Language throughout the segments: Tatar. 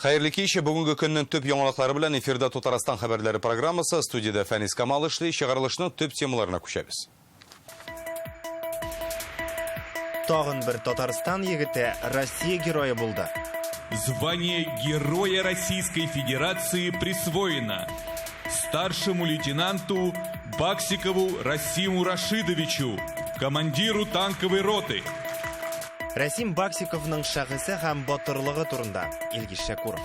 Хәерле кич, бүгенге көннең төп яңалыклары белән эфирда Татарстан хәбәрләре программасы, студиядә Фәнис Камал эшли, чыгарылышның төп темаларына күчәбез. Тагын бер Татарстан егете Россия герое булды. Звание Героя Российской Федерации присвоено старшему лейтенанту Баксикову Расиму Рашидовичу, командиру танковой роты. Рәсим Баксиковның шәхесе һәм батырлыгы турында Илгиз Шәкуров.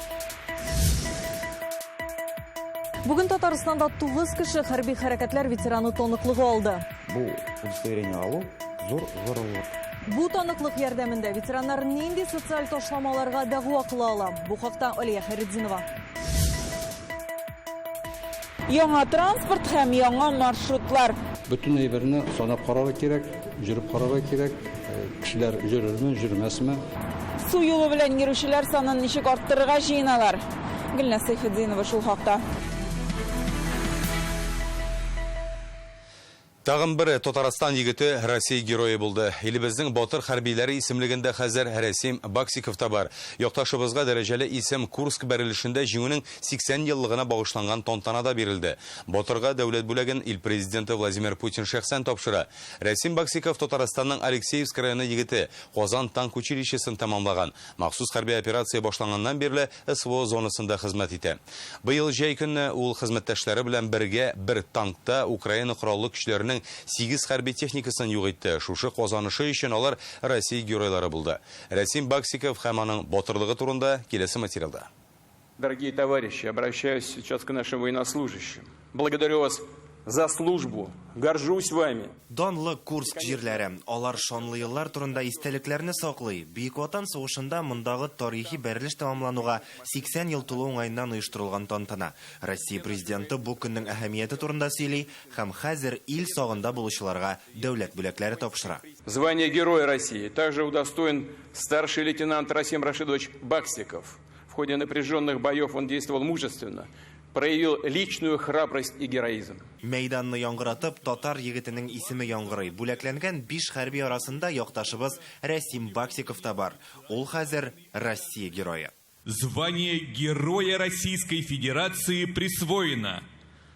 Бүген Татарстанда 9 кеше хәрби хәрәкәтләр ветераны таныклыгы алды. Бу удостоверение алу зур горурлык. Бу таныклык ярдәмендә ветераннар нинди социаль ташламаларга дәгъва кыла ала? Бу хакта Алия Хәйретдинова. Яңа транспорт һәм яңа маршрутлар. Бөтен әйберне санап карарга кирәк, йөреп карарга кирәк. Кешеләр йөрерме, йөрмәсме? Су юлы белән йөрүчеләр санын ничек арттырырга җыеналар? Гөлназ Сәйфетдинова шул хакта. Тагын бер Татарстан егете Россия герое булды. Илебезнең батыр хәрбиләре исемлегендә хәзер Рәсим Баксиков та бар. Якташыбызга дәрәҗәле исем Курск бәрелешендә җиңүнең 80 еллыгына багышланган тантанада бирелде. Батырга дәүләт бүләген ил президенты Владимир Путин шәхсән тапшыра. Рәсим Баксиков Татарстанның Алексеевск районы егете, Казан танк училищесын тәмамлаган. Махсус хәрби операция башланганнан бирле СВО зонасында хезмәт итә. Быел җәй көнне ул хезмәттәшләре белән бергә бер танкта Украина кораллы көчләренең 8 хәрби техникасын юк итте. Шушы казанышы өчен алар Россия геройлары булды. Рәсим Баксиков һәм аның батырлыгы турында киләсе материалда. Дорогие товарищи, обращаюсь сейчас к нашим военнослужащим. Благодарю вас за службу. Горжусь вами. Данлы Курск җирләре. Алар шанлы еллар турында истәлекләрне саклый. Бөек Ватан сугышында мондагы тарихи бәрелеш тәмамлануга 80 ел тулу уңаеннан оештырылган тантана. Россия президенты бу көннең әһәмияте турында сөйли һәм хәзер ил сагында булучыларга дәүләт бүләкләре тапшыра. Звание Героя России также удостоен старший лейтенант Расим Рашидович Баксиков. В ходе напряженных боев он действовал мужественно, проявил личную храбрость и героизм. Мәйданны яңгыратып, татар егетенең исеме яңгырый. Бүләкләнгән биш хәрби арасында якташыбыз Рәсим Баксиков та бар. Ул хәзер Россия герое. Звание Героя Российской Федерации присвоено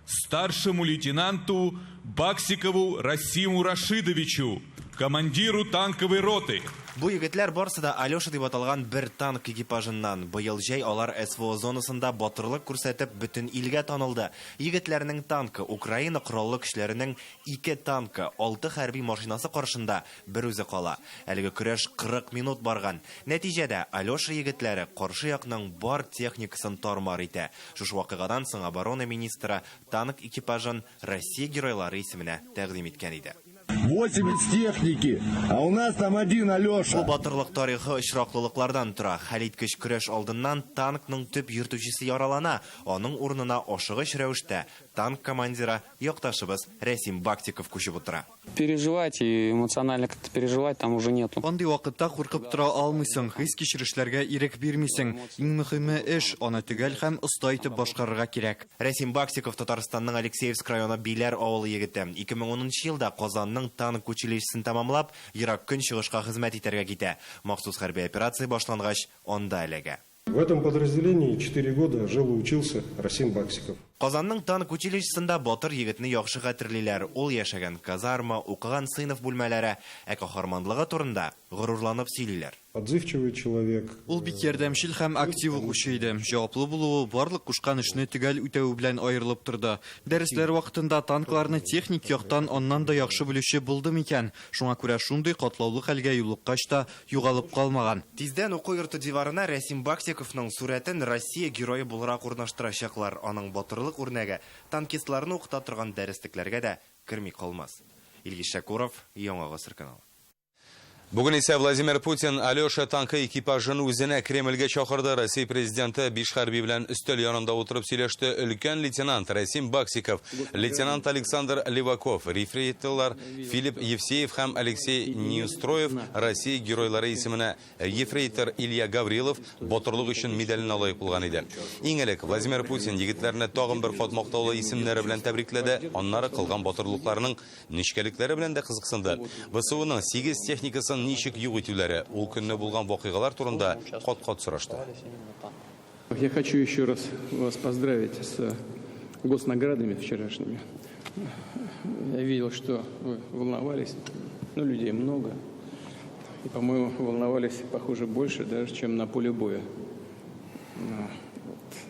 старшему лейтенанту Баксикову Расиму Рашидовичу, командиру танковой роты. Бу егетләр барсы да Алеша дип аталган бер танк экипажыннан. Быел җәй алар СВО зонасында батырлык күрсәтеп, бөтен илгә танылды. Егетләрнең танкы Украина кораллы көчләренең ике танкы, алты хәрби машинасы каршында бер үзе кала. Әлеге көрәш 40 минут барган. Нәтиҗәдә Алеша егетләре каршы якның бар техникасын тар-мар итә. Шушы вакыйгадан соң оборона министры танк экипажын Россия геройлары исеменә тәкъдим иткән иде. 80 техники, а у нас там один Алеша. Бу батырлык тарихы очраклылыклардан тора. Хәлиткеч көрәш алдыннан танкның төп йөртүчесе яралана. Аның урынына ашыгыч рәвештә танк командиры якташыбыз Рәсим Бактиков күчеп утыра. Переживать и эмоционально как-то переживать там уже нету. Андый вакытта куркып тора алмыйсың, хис-кичерешләргә ирек бирмисең. Иң мөһиме эш, аны төгәл һәм оста итеп башкарырга кирәк. Рәсим Баксиков Татарстанның Алексеевск районы Биләр авылы егете. 2010 елда Казанның танк училищесын тәмамлап, Ерак Көнчыгышка хезмәт итәргә китә. Махсус хәрби операция башлангач, анда эләгә. В этом подразделении 4 года жил и учился Расим Баксиков. Казанның танк училищесында батыр егетне яхшы хәтерлиләр. Ул яшәгән казарма, укыган сыйныф бүлмәләре, ә каһарманлыгы турында горурланып сөйлиләр. Отзывчивый человек. Ул бик ярдәмчел һәм актив укучы иде. Җаваплы булуы, барлык кушкан эшне төгәл үтәве белән аерылып торды. Дәресләр вакытында танкларны техник яктан аннан да яхшы белүче булды микән? Шуңа күрә шундый катлаулы хәлгә юлыккач та югалып калмаган. Тиздән уку йорты диварына Рәсим Баксиковның сурәтен Россия герое буларак урнаштырачаклар. Аның батырлык үрнәге танкистларны укыта торган дәреслекләргә дә керми калмас. Илгиз Шәкуров, Яңа Гасыр каналы. Бүген исә Владимир Путин Алеша танкы экипажын үзенә Кремльгә чакырды. Россия президенты биш хәрби белән өстәл янында утырып сөйләште. Өлкән лейтенант Расим Баксиков, лейтенант Александр Леваков, рефрейтеллар Филипп Евсеев һәм Алексей Неустроев Россия геройлары исеменә ефрейтор Илья Гаврилов батырлык өчен медаленә лаек булган иде. Иң элек Владимир Путин егетләрне тагын бер кат мактаулы исемнәре белән тәбрикләде, аннары кылган батырлыкларының нечкәлекләре белән дә кызыксынды. ВСУның 8 техникасын ничек юк итүләре, ул көнне булган вакыйгалар турында кат-кат сорашты. Я хочу еще раз вас поздравить с госнаградами вчерашними. Я видел, что вы волновались, но людей много. И, по-моему, волновались, похоже, больше даже, чем на поле боя.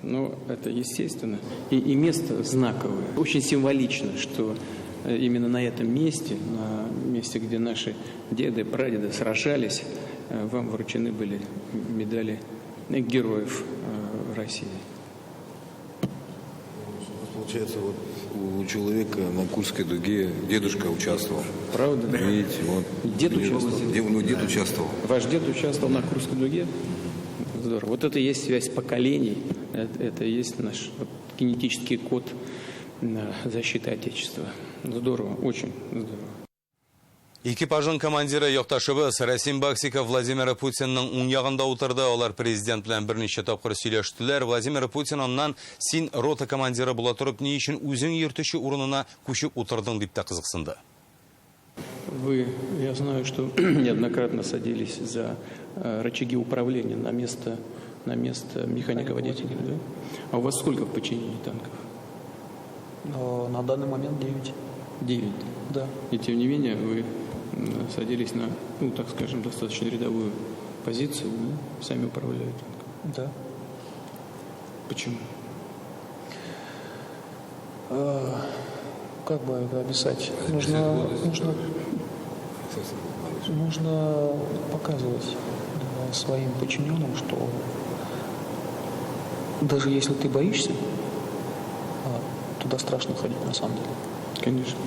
Но это естественно. И место знаковое. Очень символично, что именно на этом месте, на месте, где наши деды, прадеды сражались, вам вручены были медали героев России. Получается, вот у человека на Курской дуге дедушка участвовал. Правда? Видите, вот. Дед участвовал? Ну, дед участвовал. Ваш дед участвовал на Курской дуге? Здорово. Вот это и есть связь поколений, это и есть наш вот генетический код защиты Отечества. Здорово, очень здорово. Экипажның командиры якташыбыз Расим Баксиков Владимир Путинның уң ягында утырды. Алар президент белән берничә тапкыр сөйләштеләр. Владимир Путин аннан син рота командиры була торып, ни өчен үзең йөртүче урынына күчеп утырдың дип тә кызыксынды. Вы, я знаю, что неоднократно садились за рычаги управления на место механика-водителя, да? А у вас сколько в подчинении танков? На данный момент 9. 9? Да. И тем не менее вы садились на, ну, так скажем, достаточно рядовую позицию, да? Сами управляли танком. Да. Почему? Как бы это описать? Нужно показывать своим подчиненным, что даже если ты боишься, туда страшно ходить на самом деле. Конечно.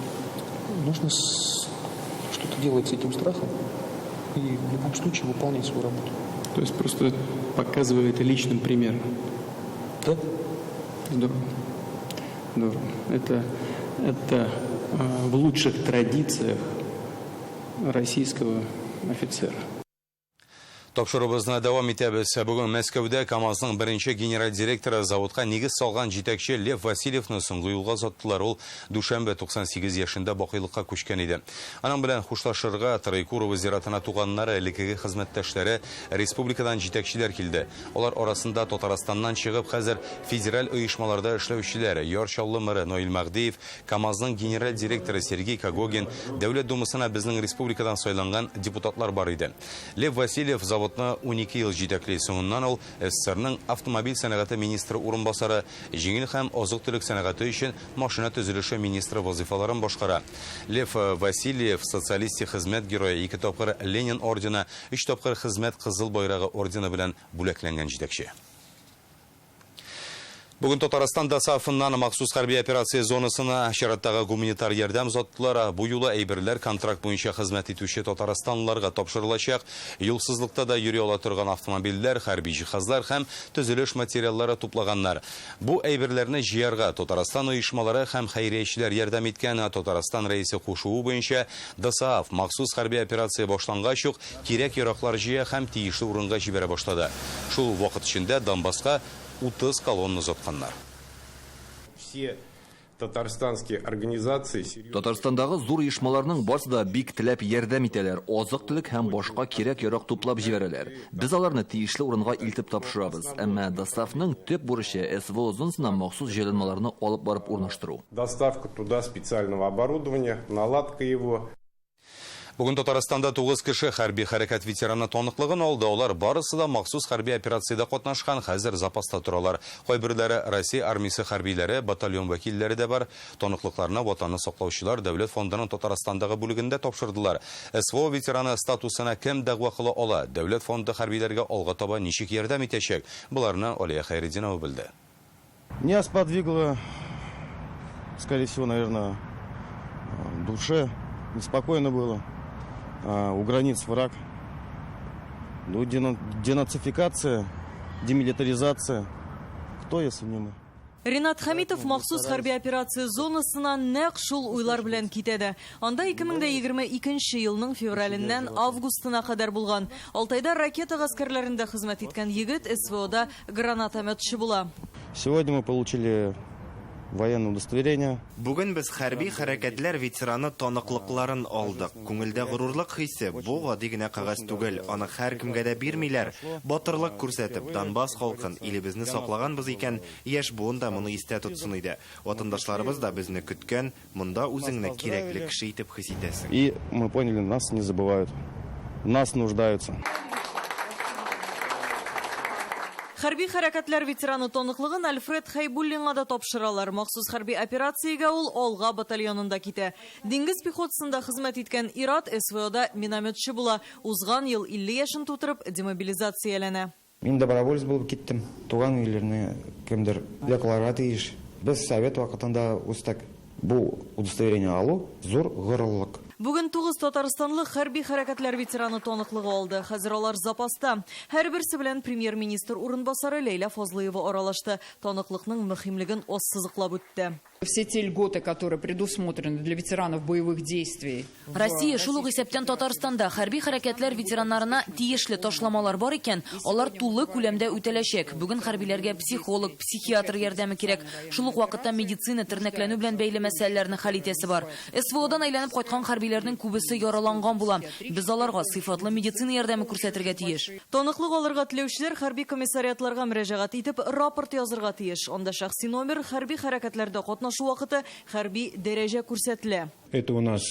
Нужно что-то делать с этим страхом и в любом случае выполнять свою работу. То есть просто показывая это личным примером. Да. Здорово. Здорово. Это в лучших традициях российского офицера. Тапшыруыбызны дәвам итәбез. Бүген Мәскәүдә КАМАЗның беренче генераль директоры заводка нигез салган җитәкче Лев Васильевны соңгы юлга озаттылар. Ул дүшәмбе 98 яшендә бакыйлыкка күчкән иде. Аның белән хушлашырга Троекурово зиратына туганнары, элеккеге хезмәттәшләре, республикадан җитәкчеләр килде. Алар арасында Татарстаннан чыгып хәзер федераль оешмаларда эшләүчеләр Яр Чаллы мэры Наил Мәһдиев, КАМАЗның генераль директоры Сергей Когогин, Дәүләт Думасына безнең республикадан сайланган депутатлар бар иде. Лев Васильев заводны 12 ел җитәкли. Соңыннан ул СССРның автомобиль сәнәгате министры урынбасары, җиңел һәм азык-төлек сәнәгате өчен машина төзелеше министры вазифаларын башкара. Лев Васильев социалистик хезмәт герое, 2 тапкыр Ленин ордены, 3 тапкыр Хезмәт Кызыл байрагы ордены белән бүләкләнгән җитәкче. Бүген Татарстан ДОСААФыннан махсус хәрби операция зонасына чираттагы гуманитар ярдәм озаттылар. Бу юлы әйберләр контракт буенча хезмәт итүче татарстанлыларга тапшырылачак. Юлсызлыкта да йөри ала торган автомобильләр, хәрби җиһазлар һәм төзелеш материаллары туплаганнар. Бу әйберләрне җыярга Татарстан оешмалары һәм хәйриячеләр ярдәм иткән. Татарстан рәисе кушуы буенча ДОСААФ махсус хәрби операция башлангач ук кирәк-яраклар җыя һәм тиешле урынга җибәрә башлады. Шул вакыт эчендә Донбасска 30 колонна озатканнар. Все татарстанские организации Татарстандагы зур оешмаларның барсы да бик теләп ярдәм итәләр, азык-төлек һәм башка кирәк-ярак туплап җибәрәләр. Без аларны тиешле урынга илтеп тапшырабыз. Әмма ДОСААФның төп бурычы СВО зонасына махсус җайланмаларны алып барып урнаштыру. Доставка туда специального оборудования, наладка его. Бүген Татарстанда 9 кеше хәрби хәрәкәт ветераны таныклыгын алды. Алар барысы да махсус хәрби операциядә катнашкан, хәзер запаста торалар. Кайберләре Россия армиясе хәрбиләре, батальон вәкилләре дә бар. Таныклыкларны Ватанны саклаучылар Дәүләт фондының Татарстандагы бүлегендә тапшырдылар. СВО ветераны статусына кем дәгъва кыла ала? Дәүләт фонды хәрбиләргә алга таба ничек ярдәм итәчәк? Буларны Алия Хәйретдинова белде. Меня сподвигло, скорее всего, наверное, душе неспокойно было. У границ враг. Ну, денацификация, демилитаризация. Кто, если не мы? Ринат Хамитов махсус хәрби операция зонасына нәкъ шул уйлар белән китә. Анда 2022 елның февраленнән августына кадәр булган. Алтайда ракета гаскәрләрендә хезмәт иткән егет СВОда гранатометчы була. Сегодня мы получили военное удостоверение. Бүген без хәрби хәрәкәтләр ветераны таныклыкларын алдык. Күңелдә горурлык хисе, бу гади генә кәгазь түгел, аны һәркемгә дә бирмиләр. Батырлык күрсәтеп, Донбасс халкын, илебезне саклаганбыз икән, яшь буын да моны истә тотсын иде. Ватандашларыбыз да безне көткән, монда үзеңне кирәкле кеше итеп хис итәсең. И мы поняли, нас не забывают, нас нуждаются. Хәрби хәрәкәтләр ветераны таныклыгын Альфред Хәйбуллинга да тапшыралар. Махсус хәрби операциягә ул Алга батальонында китә. Диңгез пехотасында хезмәт иткән ир-ат СВОда минометчы була. Узган ел 50 яшен тутырып, демобилизацияләнә. Мин доброволец булып киттем. Туган илләрне кемдер якларга тиеш. Без совет вакытында үстек. Бу удостоверение алу зур горурлык. Бүген 9 татарстанлы хәрби хәрәкәтләр ветераны таныклыгы алды. Хәзер алар запаста. Һәрберсе белән премьер-министр урынбасары Ләйлә Фазлыева аралашты. Таныклыкның мөһимлеген ассызыклап үтте. Все те льготы, которые предусмотрены для ветеранов боевых действий. Россия шул ук исәптән Татарстанда хәрби хәрәкәтләр ветераннарына тиешле ташламалар бар икән, алар тулы күләмдә үтәләчәк. Бүген хәрбиләргә психолог, психиатр ярдәме кирәк. Шул ук вакытта медицина, тернәкләнү белән бәйле мәсьәләләрне хәл итәсе бар. СВОдан әйләнеп кайткан хәрбиләрнең күбесе яраланган була. Без аларга сыйфатлы медицина ярдәме күрсәтергә тиеш. Таныклык алырга теләүчеләр хәрби комиссариатларга мөрәҗәгать итеп рапорт язырга тиеш. Анда шәхси номер, хәрби хәрәкәтләрдә катнашу вакыты, хәрби дәрәҗә күрсәтелә. Это у нас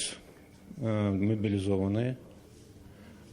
мобилизованные.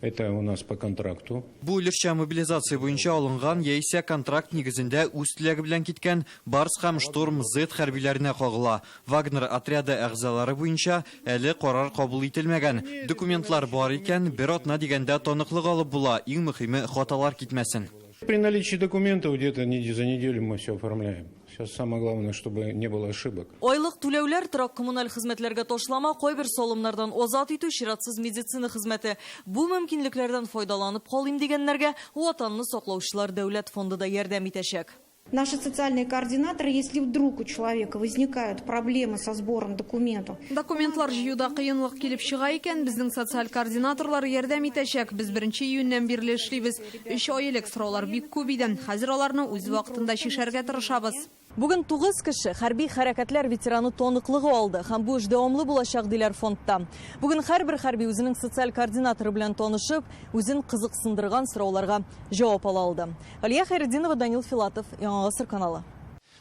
Это у нас по контракту. Бу өлешчә мобилизация буенча алынган яисә контракт нигезендә үз теләге белән киткән Барс һәм Шторм Z хәрбиләренә кагыла. Вагнер отряды әгъзалары буенча әле карар кабул ителмәгән. Документлар бар икән, бер атна дигәндә таныклык алып була. Иң мөһиме хаталар китмәсен. При наличии документов где-то за неделю мы все оформляем. Сейчас самое главное, чтобы не было ошибок. Айлык түләүләр, торак коммуналь хезмәтләргә ташлама, кайбер салымнардан азат итү, чиратсыз медицина хезмәте. Бу мөмкинлекләрдән файдаланып калыйм дигәннәргә Ватанны саклаучылар дәүләт фонды да ярдәм итәчәк. Наши социальные координаторы, если вдруг у человека возникают проблемы со сбором документов. Документлар җыюда кыенлык килеп чыга икән, безнең социаль координаторлар ярдәм итәчәк. Без 1 июньнән бирле эшлибез. 3 ай элек сораулар бик күп иде. Хәзер аларны үз вакытында чишәргә тырышабыз. Бүген 9 кеше хәрби хәрәкәтләр ветераны таныклыгы алды һәм бу эш дәвамлы булачак диләр фондта. Бүген һәрбер хәрби үзенең социаль координаторы белән танышып, үзен кызыксындырган сорауларга җавап ала алды. Алия Хәйретдинова, Данил Филатов, Яңа Гасыр каналы.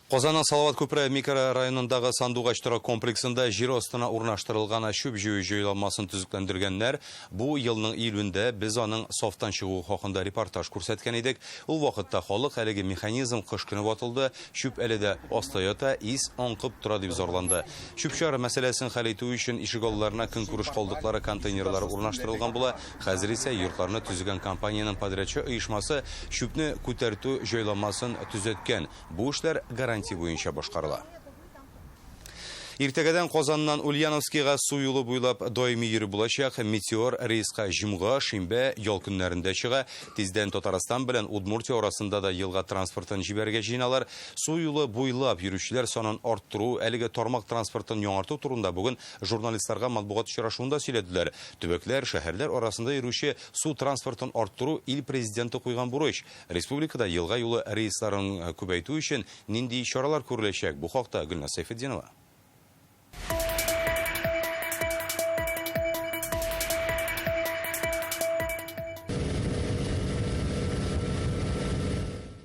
Казанның Салават күпере микрорайонындагы Сандугач торак комплексында җир астына урнаштырылган чүп җыю җайланмасын төзекләндергәннәр. Бу елның июлендә без аның сафтан чыгуы хакында репортаж күрсәткән идек. Ул вакытта халык әлеге механизм кыш көне ватылды, чүп әле дә аста ята, ис аңкып тора дип зарланды. Чүп-чар мәсьәләсен хәл итү өчен ишегалларына көнкүреш калдыклары контейнерлары урнаштырылган була. Хәзер исә йортларны төзегән компаниянең подрядчы оешмасы чүпне күтәртү җайланмасын төзәткән. Бу эшләр гарантия буенча башкарыла. Иртәгәдән Казаннан Ульяновскийга су юлы буйлап даими йөрү булачак. Метеор рейска җомга, шимбә, ял көннәрендә чыга. Тиздән Татарстан белән Удмуртия арасында да елга транспортын җибәрергә җыеналар. Су юлы буйлап йөрүчеләр санын арттыру, әлеге тармак транспортын яңарту турында бүген журналистларга матбугат очрашуында сөйләделәр. Төбәкләр, шәһәрләр арасында йөрүче су транспортын арттыру ил президенты куйган бурыч. Республикада елга юлы рейсларын күбәйтү өчен нинди чаралар күреләчәк? Бу хакта Гөлназ Сәйфетдинова.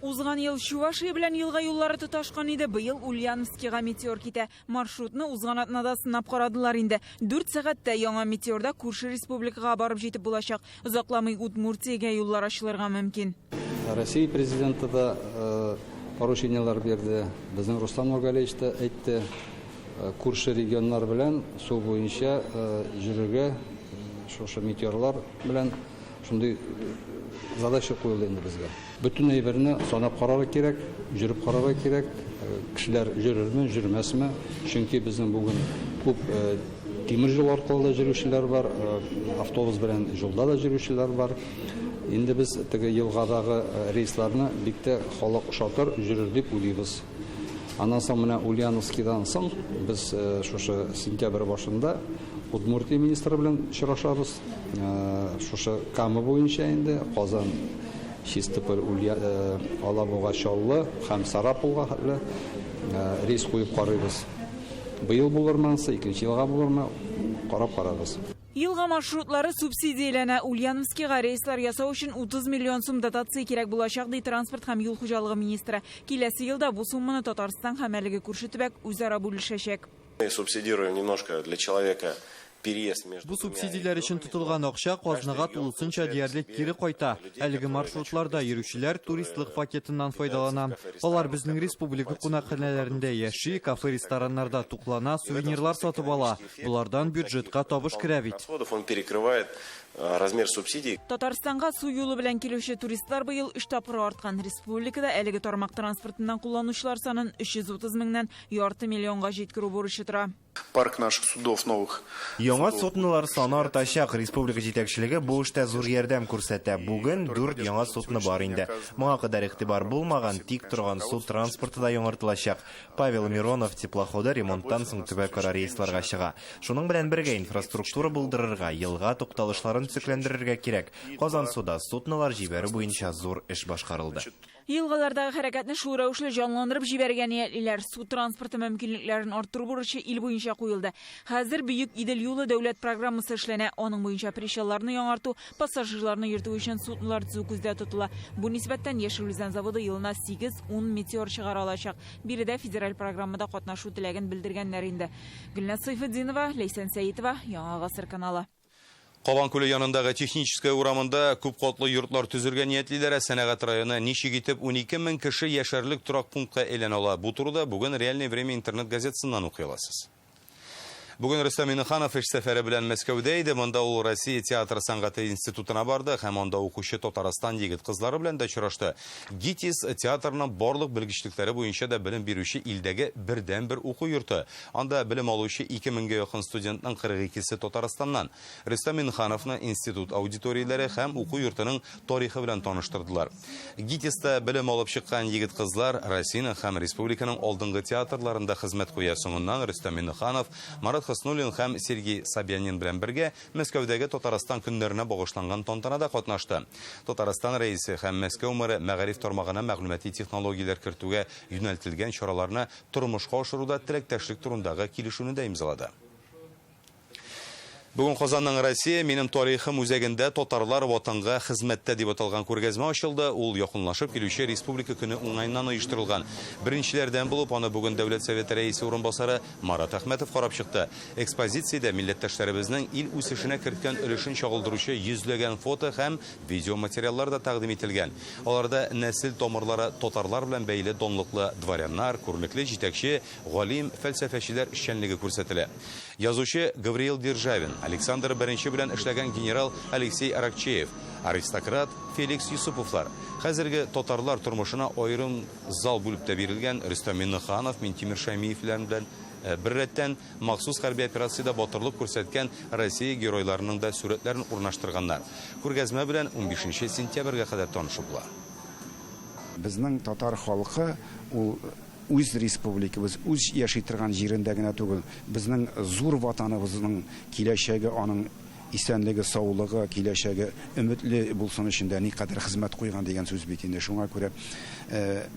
Узган ел Чувашия белән елга юллары тоташкан иде, быел Ульяновскийга метеор китә. Маршрутны узган атнада сынап карадылар инде. 4 сәгатьтә яңа метеорда күрше республикага барып җитеп булачак. Озакламый Удмуртиягә юллар ачылырга мөмкин. Россия президенты да поручениелар бирде. Безнең Руслан Нургалиевич та әйтте, күрше регионнар белән су буенча йөрергә шушы метеорлар белән шундый задача куелды инде безгә. Бөтен әйберне санап карарга кирәк, йөреп карарга кирәк. Кешеләр йөрерме, йөрмәсме? Чөнки безнең бүген күп тимер юл аркылы да йөрүчеләр бар, автобус белән юлда да йөрүчеләр бар. Инде без теге елгадагы рейсларны бик тә халык ошатыр, йөрер дип уйлыйбыз. Аннан соң менә Ульяновскийдан соң без шушы сентябрь башында Удмуртия министры белән очрашабыз. Шушы Кама буенча инде Казан, Чистополь, Алабуга, Чаллы һәм Сарапулга хәтле рейс куеп карыйбыз. Быел булырмы ансы, икенче елга булырмы, карап карарбыз. Елга маршрутлары субсидияләнә. Ульяновскига рейслар ясау өчен 30 миллион сум дотация кирәк булачак, ди транспорт һәм юл хуҗалыгы министры. Киләсе елда бу сумманы Татарстан һәм әлеге күрше төбәк үзара бүлешәчәк. Мы субсидируем немножко для человека переезд между Бу субсидияләр өчен тотылган акча казнага тулысынча диярлек кире кайта. Әлеге маршрутларда йөрүчеләр туристлык пакетыннан файдалана. Алар безнең республика кунакханәләрендә яши, кафе-рестораннарда туклана, сувенирлар сатып ала. Болардан бюджетка табыш керә бит. Расходов он перекрывает размер субсидий. Татарстанга су юлы белән килүче туристлар быел 3 тапкыр арткан. Республикада әлеге тармак транспортыннан кулланучылар санын 330 меңнән ярты миллионга җиткерү бурычы тора. Парк наших судов новых. Яңа суднолар саны артачак. Республика җитәкчелеге бу эштә зур ярдәм күрсәтә. Бүген 4 яңа судно бар инде. Моңа кадәр игътибар булмаган, тик торган су транспорты да яңартылачак. Павел Миронов теплоходы ремонттан соң төбәкара рейсларга чыга. Шуның белән бергә инфраструктура булдырырга, елга тукталышларын төзекләндерергә кирәк. Казансуда суднолар җибәрү буенча зур эш башкарылды. Елгалардагы хәрәкәтне шул рәвешле җанландырып җибәрергә ниятлиләр. Су транспорты мөмкинлекләрен арттыру бурычы ил буенча куелды. Хәзер Бөек Идел юлы дәүләт программасы эшләнә. Аның буенча причалларны яңарту, пассажирларны йөртү өчен суднолар төзү күздә тотыла. Бу нисбәттән Яшел Үзән заводы елына 8-10 метеор чыгара алачак. Биредә федераль программада катнашу теләген белдергәннәр инде. Гөлназ Сайфетдинова, Ләйсән Сәитова, Яңа Гасыр каналы. Кабан күле янындагы Техническая урамында күп катлы йортлар төзергә ниятлиләр. Сәнәгать районы ничек итеп 12 мең кеше яшәрлек торак пунктка әйләнә ала. Бу турыда бүген Реальное время интернет газетасыннан укый аласыз. Бүген Рөстәм Миңнеханов эш сәфәре белән Мәскәүдә иде. Монда ул Россия театр сәнгате институтына барды һәм анда укучы Татарстан егет-кызлары белән дә очрашты. ГИТИС театрының барлык белгечлекләре буенча да белем бирүче илдәге бердәнбер уку йорты. Анда белем алучы 2000гә якын студентның 42-се Татарстаннан. Рөстәм Миңнехановны институт аудиторияләре һәм уку йортының тарихы белән таныштырдылар. ГИТИСта белем алып чыккан егет-кызлар Россиянең һәм республиканың алдынгы театрларында хезмәт куя. Соңыннан Рөстәм Миңнеханов, Марат Хуснуллин һәм Сергей Собянин белән бергә Мәскәүдәге Татарстан көннәренә багышланган тантанада катнашты. Татарстан рәисе һәм Мәскәү мэры мәгариф тармагына мәгълүмати технологияләр кертүгә юнәлтелгән чараларны тормышка ашыруда теләктәшлек турындагы килешүне дә имзалады. Бүген Казанның Россия минем тарихым үзәгендә татарлар ватанга хезмәттә дип аталган күргәзмә ачылды. Ул якынлашып килүче Республика көне уңаеннан оештырылган. Беренчеләрдән булып аны бүген Дәүләт Советы рәисе урынбасары Марат Әхмәтов карап чыкты. Экспозициядә милләттәшләребезнең ил үсешенә керткән өлешен чагылдыручы йөзләгән фото һәм видеоматериаллар да тәкъдим ителгән. Аларда нәсел тамырлары татарлар белән бәйле данлыклы дворяннар, күренекле җитәкче, галим, фәлсәфәчеләр эшчәнлеге күрсәтелә. Язучы Гавриил Державин, Александр I белән эшләгән генерал Алексей Аракчеев, аристократ Феликс Юсуповлар. Хәзерге татарлар тормышына аерым зал бүлеп тә бирелгән Рөстәм Миңнеханов, Минтимер Шаймиев белән бер рәттән махсус хәрби операциядә батырлык күрсәткән Россия геройларының да сурәтләрен урнаштырганнар. Күргәзмә белән 15 сентябрьгә кадәр танышып була. Безнең татар халкы ул үз республикабыз, үз яши торган җирендә генә түгел, безнең зур ватаныбызның киләчәге, аның исәнлеге, саулыгы, киләчәге өметле булсын өчен дә никадәр хезмәт куйган дигән сүз бит инде. Шуңа күрә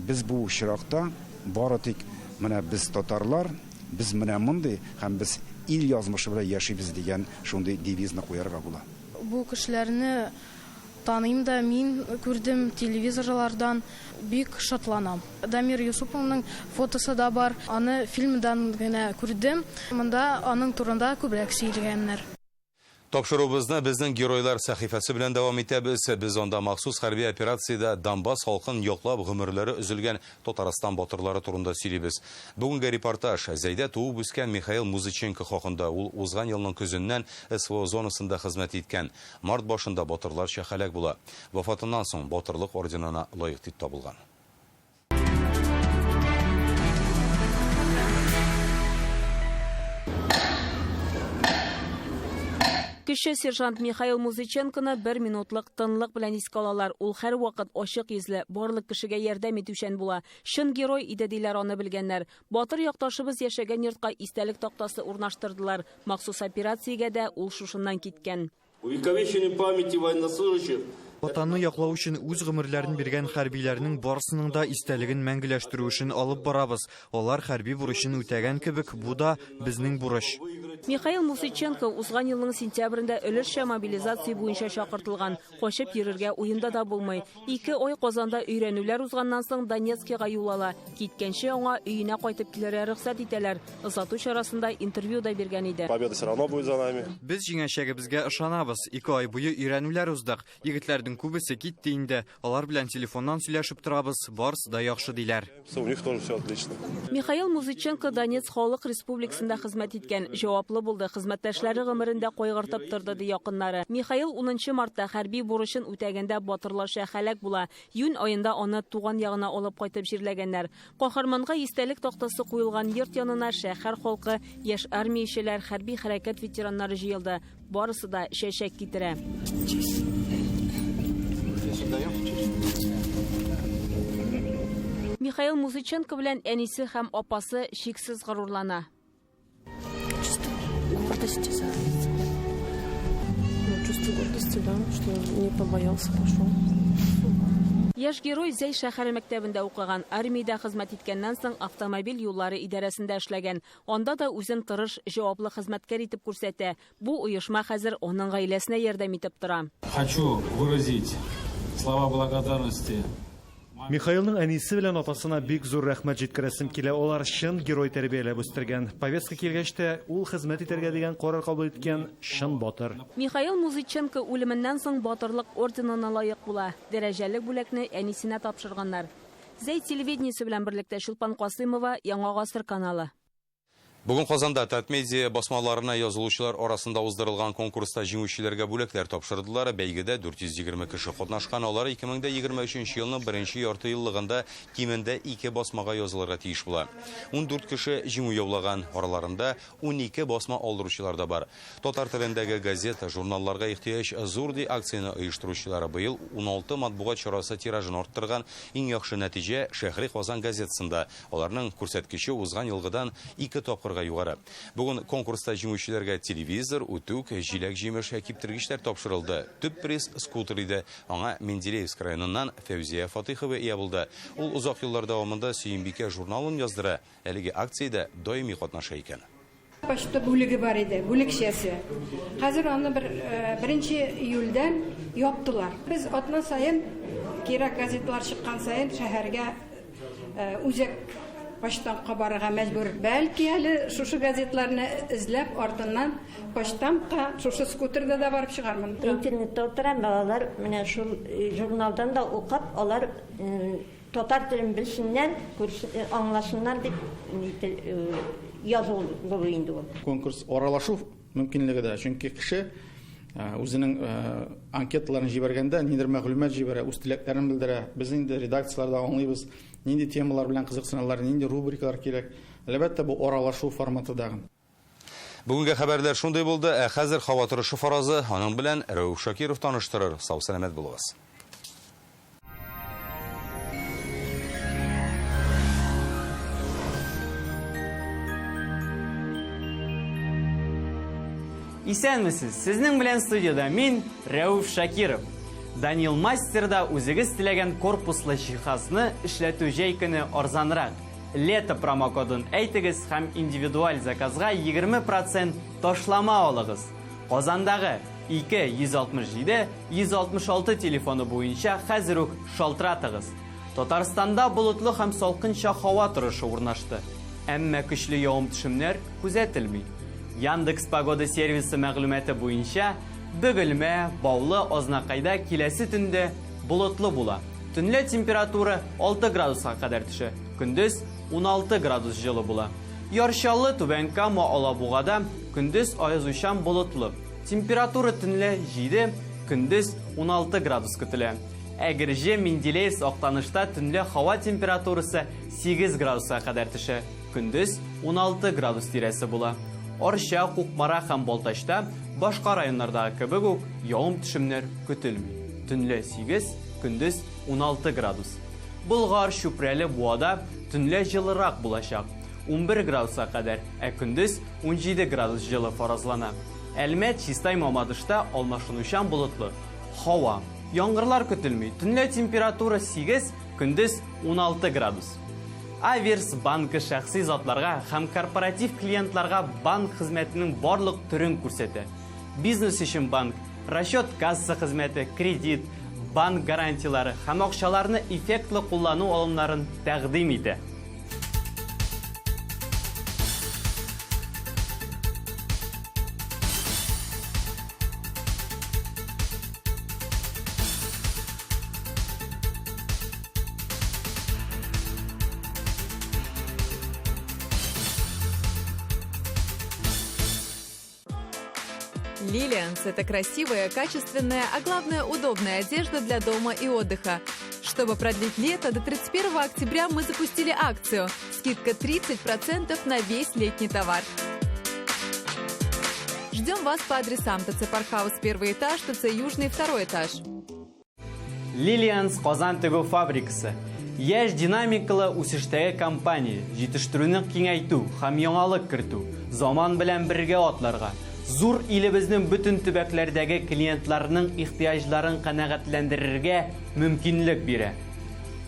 без бу очракта бары тик менә без татарлар, без менә мондый һәм без ил язмышы белән яшибез дигән шундый девизны куярга була. Бу кешеләрне таныйм да, мин күрдем телевизорлардан, бик шатланам. Дамир Юсуповның фотосы да бар, аны фильмдан генә күрдем. Монда аның турында күбрәк сөйләгәннәр. Тапшыруыбызны безнең геройлар сәхифәсе белән дәвам итәбез. Без анда махсус хәрби операциядә Донбасс халкын яклап гомерләре өзелгән Татарстан батырлары турында сөйлибез. Бүгенге репортаж Зәйдә туып үскән Михаил Музыченко хакында. Ул узган елның көзеннән СВО зонасында хезмәт иткән. Март башында батырларча һәлак була. Вафатыннан соң батырлык орденына лаек дип табылган. Кече сержант Михаил Музыченконы бер минутлык тынлык белән искә алалар. Ул һәр вакыт ачык йөзле, барлык кешегә ярдәм итүчән була. Чын герой иде диләр аны белгәннәр. Батыр якташыбыз яшәгән йортка истәлек тактасы урнаштырдылар. Махсус операциягә дә ул шушыннан киткән. Увековечение памяти военнослужащих Ватанны яклау өчен үз гомерләрен биргән хәрбиләрнең барысының да истәлеген мәңгеләштерү эшен алып барабыз. Алар хәрби бурычын үтәгән кебек, бу да безнең бурыч. Михаил Мусыченко узган елның сентябрендә өлешчә мобилизация буенча чакыртылган. Качып йөрергә уенда да булмый. 2 ай Казанда өйрәнүләр узганнан соң Донецкига юл ала. Киткәнче аңа өенә кайтып килергә рөхсәт итәләр. Озату чарасында интервью да биргән иде. Победа все равно будет за нами. Без җиңәчәгебезгә ышанабыз. 2 ай буе өйрәнүләр уздык. Егетләрнең күбесе китте инде. Алар белән телефоннан сөйләшеп торабыз. Барысы да яхшы диләр. У них тоже все отлично. Михаил Музыченко Донецк халык республикасында хезмәт иткән. Җаваплы булды. Хезмәттәшләре гомерендә кайгыртып торды ди якыннары. Михаил 10 мартта хәрби бурычын үтәгәндә батырларча һәлак була. Июнь аенда аны туган ягына алып кайтып җирләгәннәр. Каһарманга истәлек тактасы куелган йорт янына шәһәр халкы, яшь армиячеләр, хәрби хәрәкәт ветераннары җыелды. Барысы да чәчәк китерә. Михаил Музыченко белән әнисе һәм апасы чиксез горурлана. Чувство гордости за чувство гордости, да, что не побоялся, пошел. Яшь герой Зәй шәһәре мәктәбендә укыган, армиядә хезмәт иткәннән соң автомобиль юллары идарәсендә эшләгән. Анда да үзен тырыш, җаваплы хезмәткәр итеп күрсәтә. Бу оешма хәзер аның гаиләсенә ярдәм итеп тора. Хочу выразить слова благодарности. Михаилның әнисе белән атасына бик зур рәхмәт җиткерәсем килә. Алар чын герой тәрбияләп үстергән. Повестка килгәч тә, ул хезмәт итәргә дигән карар кабул иткән чын батыр. Михаил Музыченко үлеменнән соң батырлык орденына лаек була. Дәрәҗәле бүләкне әнисенә тапшырганнар. Зәй телевидениесе белән берлектә Чулпан Касыймова, Яңа Гасыр каналы. Бүген Казанда Татмедиа басмаларына язылучылар арасында уздырылган конкурста җиңүчеләргә бүләкләр тапшырдылар. Бәйгедә 420 кеше катнашкан. Алар 2023 елның беренче ярты еллыгында кимендә 2 басмага язылырга тиеш була. 14 кеше җиңү яулаган. Араларында 12 басма алдыручылар да бар. Татар телендәге газета, журналларга ихтыяҗ зур ди акцияне оештыручылары быел 16 матбугат чарасы тиражын арттырган. Иң яхшы нәтиҗә Шәһри Казан газетасында. Аларның күрсәткече узган елгыдан 2 тапкыр югары. Бүген конкурста җиңүчеләргә телевизор, үтүк, җиләк-җимеш, киптергечләр тапшырылды. Төп приз скутер иде. Аңа Менделеевск районыннан Фәүзия Фатыйхова ия булды. Ул озак еллар дәвамында Сөембикә журналын яздыра. Әлеге акциядә даими катнаша икән. Почта бүлеге бар иде, бүлекчәсе. Хәзер аны 1 июльдән яптылар. Без атна саен кирәк газетлар чыккан саен шәһәргә үзәк почтамка барырга мәҗбүр. Бәлки әле шушы газетларны эзләп артыннан почтамка шушы скутерда да барып чыгармын. Интернетта утырам, балалар менә шул журналдан да укып, алар татар телен белсеннәр, аңласыннар дип язылу инде ул. Конкурс аралашу мөмкинлеге дә, чөнки кеше үзенең анкеталарын җибәргәндә ниндидер мәгълүмат җибәрә, үз теләкләрен белдерә. Без инде редакцияләрдә аңлыйбыз, нинди темалар белән кызыксыналар, нинди рубрикалар кирәк. Әлбәттә, бу аралашу форматы дагы. Бүгенге хәбәрләр шундый булды. Ә хәзер һава торышы фаразы аның белән Рәүф Шакиров таныштырыр. Сау сәламәт булыгыз. Исәнмесез, сезнең белән студияда мин, Рәүф Шакиров. Данил Мастерда үзегез теләгән корпуслы җиһазны эшләтү җәй көне арзанрак. Лето промокодын әйтегез һәм индивидуаль заказга 20% ташлама алыгыз. Казандагы 2 167 166 телефоны буенча хәзер үк шалтыратыгыз. Татарстанда болытлы һәм салкынча һава торышы урнашты. Әмма көчле явым-төшемнәр күзәтелми. Яндекс Погода сервисы мәгълүматы буенча Бөгелмә, Баулы, Азнакайда киләсе төндә болытлы була. Төнлә температура 6 градуска кадәр төшә. Көндез 16 градус җылы була. Яр Чаллы, Түбән Кама, Алабугада көндез аязучан болытлы. Температура төнлә 7, көндез 16 градус көтелә. Әгерҗе, Менделеевск, Актанышта төнлә һава температурасы 8 градуска кадәр төшә. Көндез 16 градус тирәсе була. Арча, Кукмара һәм Балтачта башка районнардагы кебек үк явым-төшемнәр көтелми. Төнлә 8, көндез 16 градус. Болгар, Чүпрәле, Буада төнлә җылырак булачак. 11 градуска кадәр, ә көндез 17 градус җылы фаразлана. Әлмәт, Чистай, Мамадышта алмашынучан болытлы һава. Яңгырлар көтелми. Төнлә температура 8, көндез 16 градус. Аверс банкы шәхси затларга һәм корпоратив клиентларга банк хезмәтенең барлык төрен күрсәтә. Бизнес өчен банк, расчет-касса хезмәте, кредит, банк гарантияләре һәм акчаларны эффектлы куллану алымнарын тәкъдим итә. Лилианс – это красивая, качественная, а главное удобная одежда для дома и отдыха. Чтобы продлить лето, до 31 октября мы запустили акцию. Скидка 30% на весь летний товар. Ждем вас по адресам ТЦ Паркхаус первый этаж, ТЦ Южный второй этаж. Лилианс Казан тегү фабрикасы. Яшь динамикалы үсештәге компания, җитештерүне киңәйтү һәм яңалык кертү, заман белән бергә атларга, зур илебезнең бөтен төбәкләрдәге клиентларның ихтыяҗларын канәгатьләндерергә мөмкинлек бирә.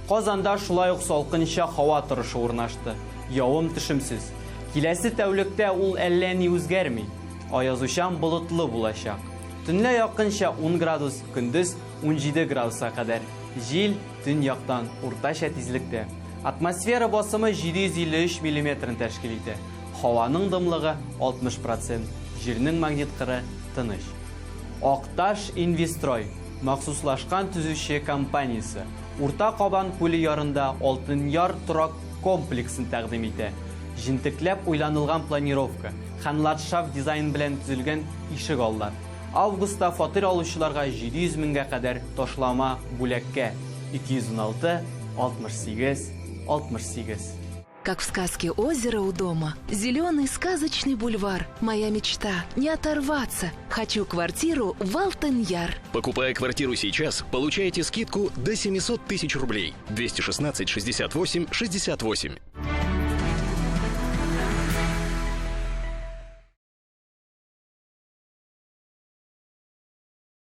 Казанда шулай ук салкынча һава торышы урнашты. Явым-төшемсез. Киләсе тәүлектә ул әллә ни үзгәрми. Аязучан болытлы булачак. Төнлә якынча 10 градус, көндез 17 градуска кадәр. Җил төньяктан уртача тизлектә. Атмосфера басымы 753 миллиметрын тәшкил итә. Һаваның дымлыгы 60 процент, җирнең магнит кыры тыныч. Акташ Инвестрой махсуслашкан төзүче компаниясе Урта Кабан күле ярында Алтын Яр торак комплексын тәкъдим итә. Җентекләп уйланылган планировка һәм ладшафт дизайн белән төзелгән ишек аллар. Августта фатир алучыларга 700 меңгә кадәр ташлама бүләккә 216 68 68. Как в сказке «Озеро у дома». Зеленый сказочный бульвар. Моя мечта. Не оторваться. Хочу квартиру в Алтын-Яр. Покупая квартиру сейчас, получаете скидку до 700 тысяч рублей. 216 68 68.